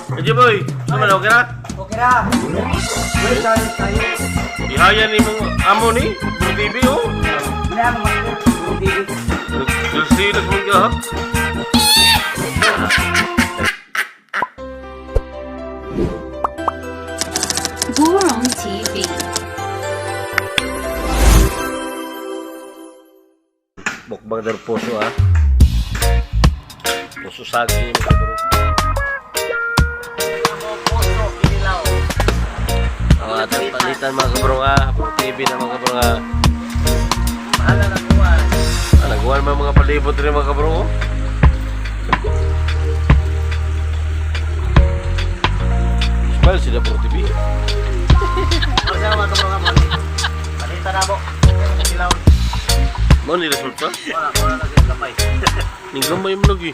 Medyo boy, naman okay ra? Okay ra. Well, challenge tayo. Ihaya ni mong amo ni, Bro TV oh. Wala mo master. Bro TV. Nagsilag mong gahap. Burong TV. Mukbang dar puso ah. Puso saging mga bro. Puso, kinilaw. Ang atong palitan mga kabro ah. Bro TV na mga kabro ah. Mahala na buwan. Ah, nagkuhan man mga palibot rin mga kabro oh. Smile sila Bro TV. Ano sa mga kabro nga mo? Balita na mo. Kinilaw. Mo ni resulta? Wala, wala na sila gamay. Ning gamay mo lagi.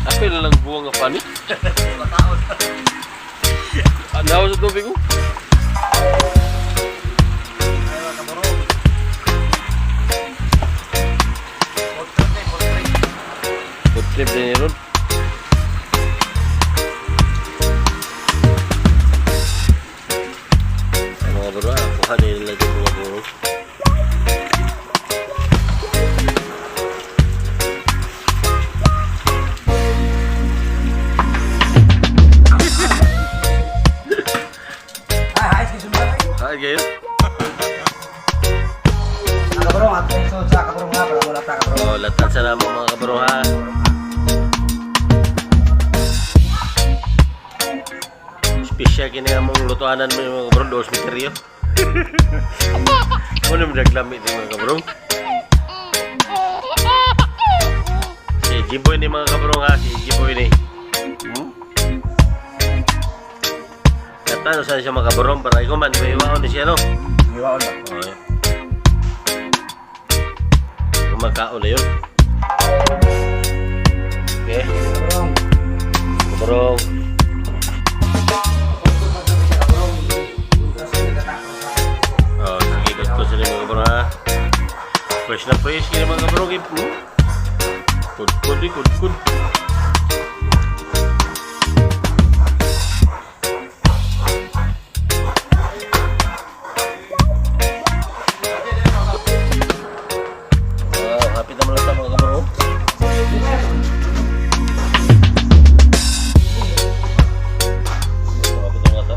Apil na lang buwang nga panit. Makaon. Ah, nawa sa tubig oh. Ay, mga kabro. Food trip eh, food trip. Good trip din ron. Ang mga bro, ah, kuha na nila dyan mga bro. Ay, ay, sige, sundan. Ah, gayon. Mga kabro, atong sa kabro nga, para wala ta kabro. Oh, latan sa naman mga kabro ha. Espesyal kini nga mong lutuanan mo yung mga kabro, dos misteryo. Ano mo naglamit ni mga kabro? Si Jiboy ni mga kabro ha, si Jiboy ni. Hmm? Katano saan siya mga kabro para ikaw man, may iwaon ni siya no? Iwaon ba? Okay. Kumakaon na yun. Okay. Kabrong. Kabrong. Oh, sige, ko sila mga kabrong ha. Fresh na fresh kini mga kabrong. Hmm? Kud-kud, eh, kud-kud. Wow, happy na malata mga kabrong. Happy na malata.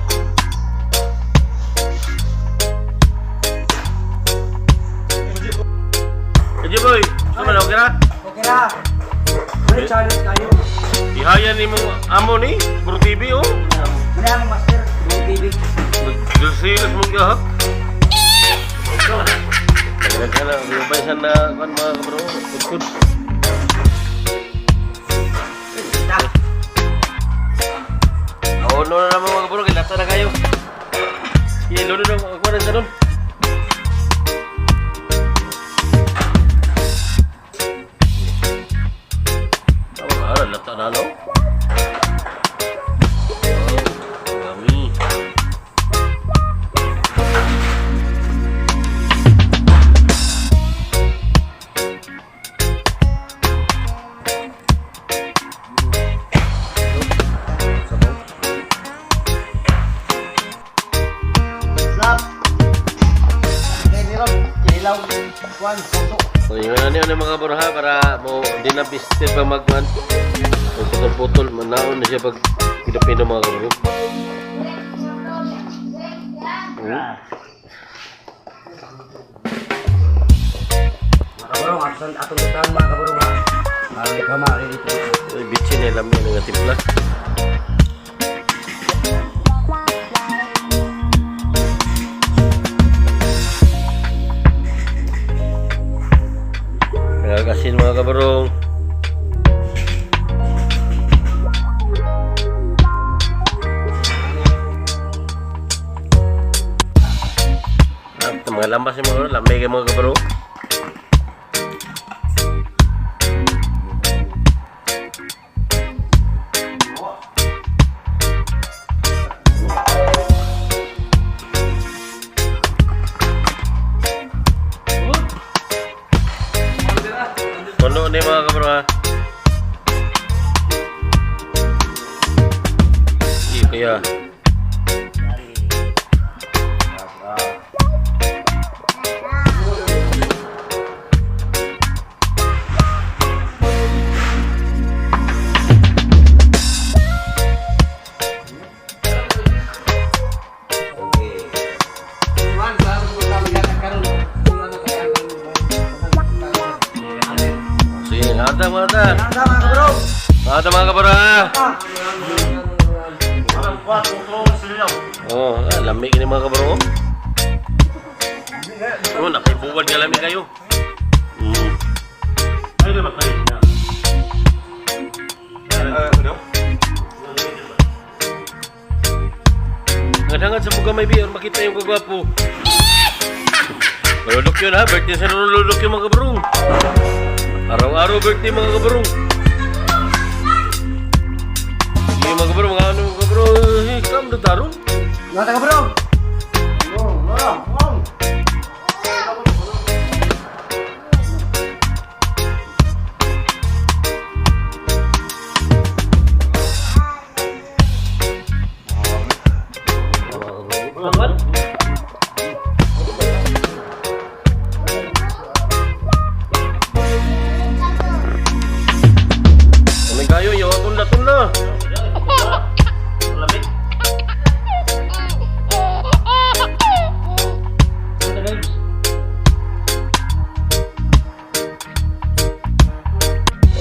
Medyo boy, naman okay ra? Okay ra. Well, challenge kayo. Ihaya ni mong amo ni, Bro TV oh. Wala mo master, Bro TV. Nagsilag mong gahap. Nagkala, may sa na kan mga kabro, kud-kud. Ta. Oh, no na naman mga kabro, kilata na kayo. Sige, luno na ako na sa nun. Tama ka, lata na no? Oh, yummy. Slap. Okay, meron. Kinilaw. Kwan, puso. So, yun na niyo mga kabro ha, para mo di na biste pa magman. Putol-putol, manaon na siya pag pinapino mga kabro. Hmm? Mga kabrong, atong atong lutaan mga kabrong ha. Para di ka dito. Ay, bitsin na lang yan ang timpla. Nagagasin mga kabarong. At mga lampas yung mga lamay kayo mga kabarong. Puno ni mga kabro ha. Okay ah. Sige, ata mga ata. Ata mga kabro ha. Oh, lami kini mga kabro. Oh, nakibuwad nga lami kayo. Ngadangad sa buga may beer, makita yung kagwapo. Lulok yun ha, birthday sa lulok yung mga kabrong. Araw-araw birthday mga kabrong. Sige mga kabrong, mga ano mga kabrong, eh, kam na tarong. Mga kabrong! Angat. Ano kayo, yung tunda-tunda.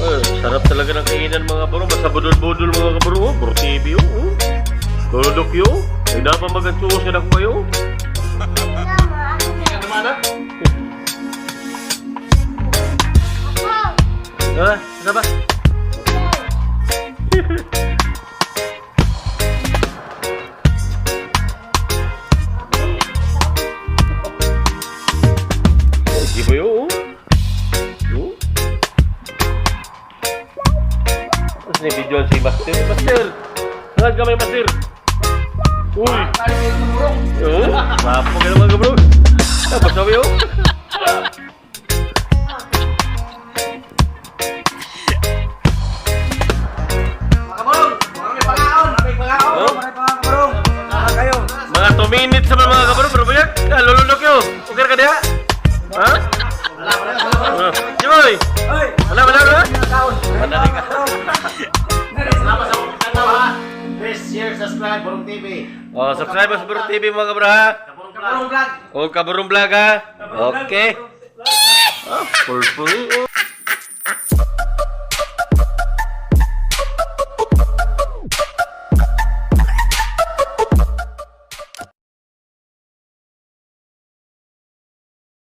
Ay, sarap talaga ng kainan mga bro. Basta budol-budol mga kabro. Oh, Bro TV oh. Oh. Tulodok yun. Ay, dapat magantsuos ka na ko kayo. Ah, isa ba? Di ba yun? Oh? Oh? Tapos ni video si Master. Master! Hangad kamay, Master! Uy! Oh, mapo ka naman bro. Tapos sabi oh. Mga kabrong! Mga pangaon! Mga pangaon! Oh? Mga kabrong! Mga kayo! Mga 2 minutes sa mga kabro, pero ba yan? Ah, lulunok yun. Okay ka diha? Ha? Ah, Jimoy! Hoy! Wala, wala, wala? Kaon! Wala rin ka. Salamat sa mga tanaw ha! Please share, subscribe, Burong TV! Oh, subscribe sa Burong TV mga kabro ha. Burong Vlog! O Kaburong Vlog ha. Okay. Ah, purple. Oh.